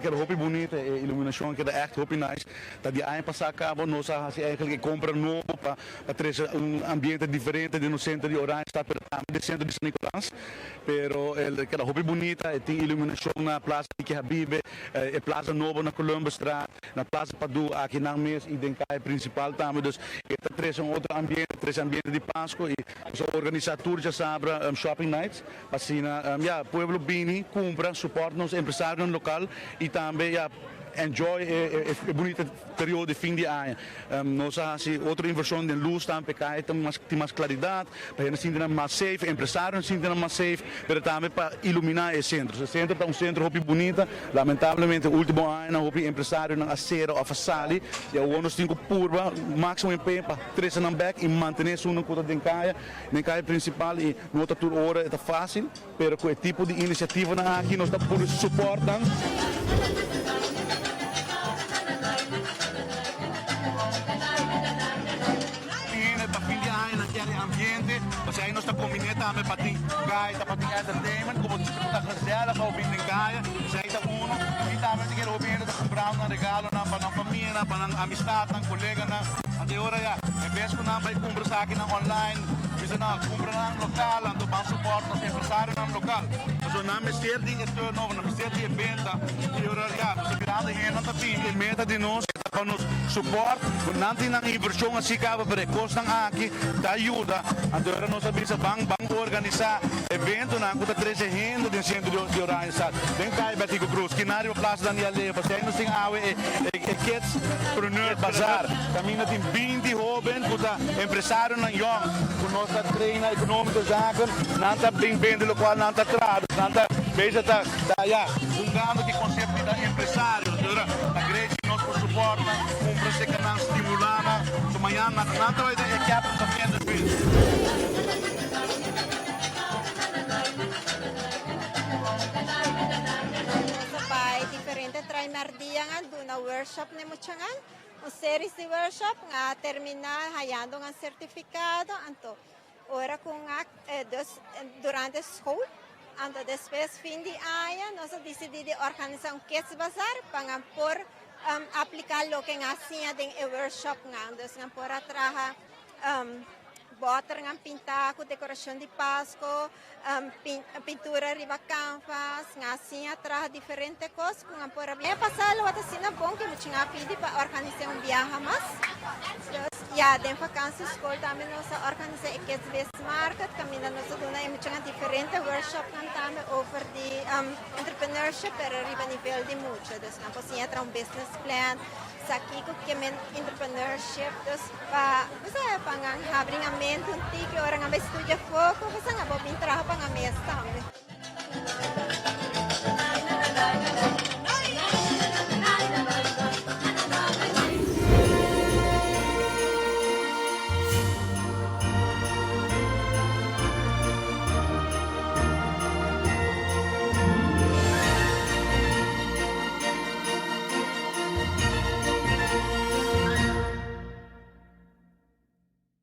keda hopi bunita, e iluminacion a keda echt hopi nice. Ta di aña pasa caba nos a haci eigenlijk e compra nobo pa pa trece un ambiente diferente den nos centro di Oranjestad pero tambe den centro di San Nicolas. Pero el keda hopi bunita, e tin iluminacion na Plaza Niki Habibe, e plaza nobo na Columbusstraat, na Plaza Padu aki nan mes y den caya principal tambe. Dus e ta trece un otro ambiente, trece ambiente di Pasco y nos a organisa tur djasabra shopping nights pa asina ya pueblo bini cumpra, support nos empresarionan local y tambe ya enjoy e bunita periodo di fin di aña. Nos a hasi otro inversion den luz tambe pa e caya tin mas claridad, pa hende sinti nan mas safe, empresarionan sinti nan mas safe, pero tambe pa ilumina e centro. E centro ta un centro hopi bunita, lamentablemente ultimo añanan hopi empresarionan a cera of a sali y awor nos tin cu purba maximo empeño pa trece nan bek y mantene esunnan cu ta den caya, den caya principal y no ta tur ora e ta facil. Pero ku e tipo di inisiativanan aki nos ta puru support nan. Hende pa fin di aña nan kier e ambiente, pasobra ahí nos ta kombiné tambe pa tin gaita, pa tin entertainment, komo ta gezellig pa bo bin den kaya, esei ta uno. I tambe nos ta kere hopi hende ta kumprando nan regalonan pa nan famianan, pa nan amistatnan, koleganan. Anto e ora ya, en bes ku nan bai kumpra esakinan online, Bisa nan kumpranan lokal, anto ban support nos empresarionan lokal. Pasobra nan mester di e turnover, nan mester di e benta. I ora ya, nos ta mirando hendenan ta bin. E meta di nos ta pa nos support, ku nan tin nan invershon asi kaba, pero e kosnan aki ta yuda. Anto ora nos a bisa ban ban organisa eventonan ku ta trese hende den sentro di Oranjestad, den Kaya Betico Cruz, kina riba Plaza Daniel Leo, pasobra nos tin awe e Kidspreneur Bazaar. Kaminda tin 20 hoben ku ta empresarionan yòn ku nos ta traina economico zaken, nan ta bin bende lokual nan ta traha, dus nan ta bezig ta ta ya hungando ki konsepto di ta empresario. Dus ora ta great si nos por support nan, kumpra seka nan, stimula nan, so mañana nan nan ta bai den e capital of industry. Nos a bai diferente traimerdianan duna workshop n'e muchanan. Un series di workshop nga termina hayando un certificado anto ora cu nga dus durante school anto despues fin di aña nos a dicidi di organisa un kids bazaar pa nga por aplica loke nga siña den e workshop nga dus nga por a traha Boternan pintá ku dekorashon di Pasko, pintura riba kanvas, nan a siña traha diferente kos ku nan por a. Aña pasá lo a ta asina bon ku mucha nan a pidi pa organisá un biaha mas. Dus ya den vakansi skol tambe nos a organisá e Kids Biz Market kaminda nos a duna e muchanan diferente workshopnan tambe over di entrepreneurship pero riba nivel di mucha. Dus nan por siña traha un business plan. Sa kiko ke men entrepreneurship dus pa bo sa pa nan habri nan mente un tiki ora nan bai studia foko bo sa nan por bin traha pa nan mes tambe.